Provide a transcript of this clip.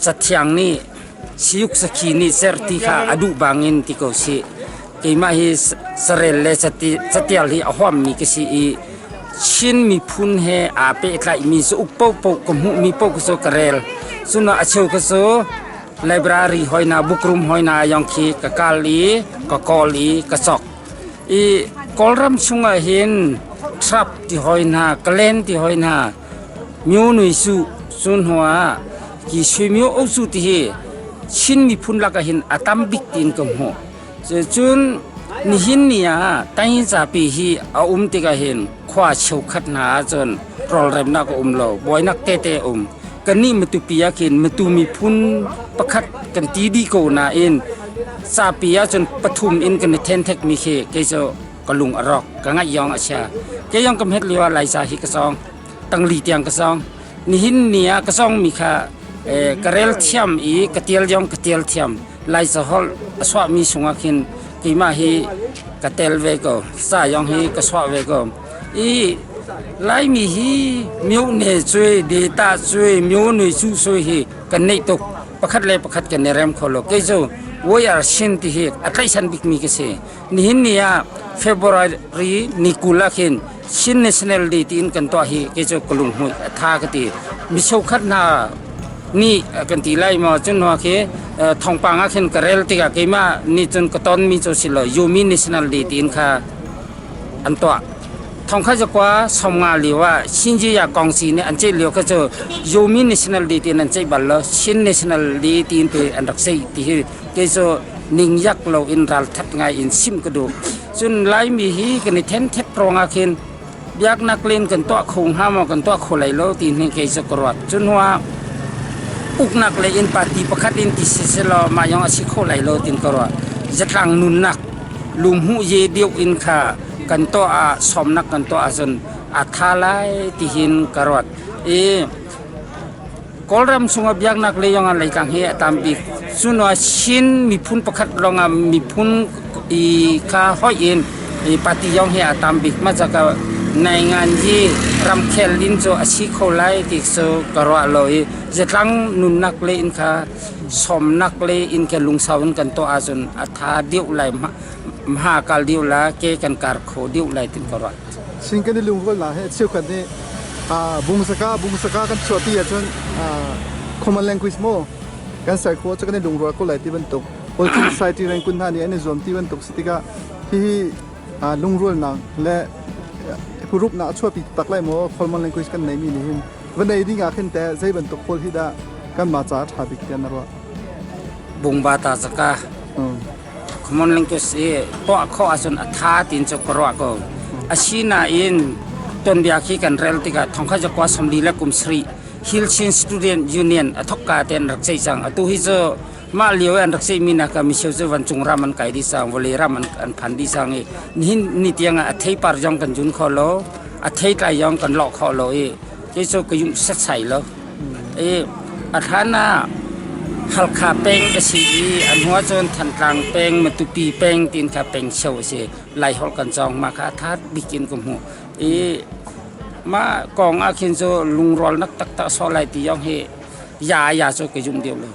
Cathiang nih Siuk Sakhi nih cerhti kha a duh bangin ti ko sih. Keimah hi carel le catial hi a huammi ka si i Chin miphun he aa pehtlaihmi cauk paohpaoh ka hmuhmi paoh cu ka rel. Cun a cheu ka cu library hoi hna, bookroom hoi hna yong khi ka kal i ka kawl i ka cawk. I Kawlram chungah hin trap ti hoi hna, kalen ti hoi hna, Myo Nui Su cu hnu ah ki Sui Myo O Su ti hi Chin miphun lakah hin a tam bik tiin ka hmuh. Cun nihin ni ah Tainzapi hi a um tikah hin khua cheukhat hna ahcun rawlremnak a um lo, buainak tete a um. Kannih Matupi ah khin Matu miphun pakhat kan ti dih ko nain zapi ahcun pathum in kan i thenthekmi khi kei cu ka lung a rawk, ka ngaih yong a chia. Kei yong ka hmet lio ah Laica hi ka cawng, tangli tiang ka cawng. Nihin ni ah ka cawngmi kha ka rel thiam i ka tial yong ka tial thiam. Laica holh a chuahmi chungah khin keimah hi ka tel ve ko. Ca yong hi ka chuah ve ko. I Laimi hi myone cui, data cui, myone cu sui hi kan neih tuk. Pakhat le pakhat kan i rem kho lo. Kei cu we are Chin ti hi a tlaihchan bikmi ka si. Nihin ni ah February ni 20 ah khin Chin National Day tiin kan tuah hi kei cu ka lunghmuih a tha ka ti. Mi cheukhat hna nih kan ti lai maw cun hna khi thawngpang ah khin ka rel tikah keimah nih cun ka tonmi cu si lo Yumi National Day tiin kha an tuah. Thongkhat zakua 50 lio ah Xinjiang Kongsi nih an ceih lio kha cu Yumi National Day tiin an ceih bal lo Chin National Day tiin pe an rak ceih ti hi kei cu ningyak lo in ralthat ngai in sim ka duh. Cun Laimi hi kan i thenthek ruangah khin biaknak len kan tuah kho hnga maw kan tuah kho lai lo ti hi kei cu ka ruat. Cu hnuah uknak lei in party pakhat in ti siselaw mah yong a si kho lai lo tin ka ruah. Zatlang nunnak lungmuh ye deuh in kha kan tuah ah sawmnak kan tuah ahcun a tha lai ti hin ka ruat. I Kawlram chungah biaknak lei zongah leitlang hi a tam bik. Cunuah Chin miphun pakhat lawngah miphun i kha hoih in i party zong hi a tam bik. Mah caka naingan hi ramkhel in cu a si kho lai ti cu ka ruah lo i zatlang nunnak le in kha sawmnak le in kha lungsau in kan tuah ahcun a tha deuh lai hma kal deuh la ke kan kar kho deuh lai tin ka ruah. Chin kan i lungrualnak hi cheukhat nih bungsaka bungsaka kan chuahpi ahcun common language maw kan ser khawh cu kan i lungrual ko lai ti bantuk political society rengkun hna nih an i zuam ti bantuk si tikah hihi lungrualnak le hurupnak a chuahpi tak lai maw common language kan neimi nih hin va nei ding ah khin teh zei bantuk pawl hi dah kanmah caah ṭha bik tiah na ruah? Bungba ta zaka Common language hi tuah khawh ahcun a tha tiin cu ka ruah ko. Asinain tuanbia khi kan rel tikah thongkhat zakua 40 le kum sarih Hill Chin Student Union a thokka te an rak ceih cang. Atu hi cu mah lio i an rak ceihmi nak ah micheu cu vancung ram an kai dih cang, vawlei ram an phan dih cang i nihin ni tiang ah a theipar zong kan zun kho lo, a theitlai zong kan lawh kho lo i kei cu ka yumh setsai lo. I a hlan ah Halkha peng a si i a hnu ahcun Thantlang peng, Matupi peng tiin kha peng cheu a si. Laiholh kan cawng mah kha a that bik in ka hmuh. I mah kong ah khin cu lungrualnak taktak a sawh lai ti zong hi ya ya cu ka zum deuh lo.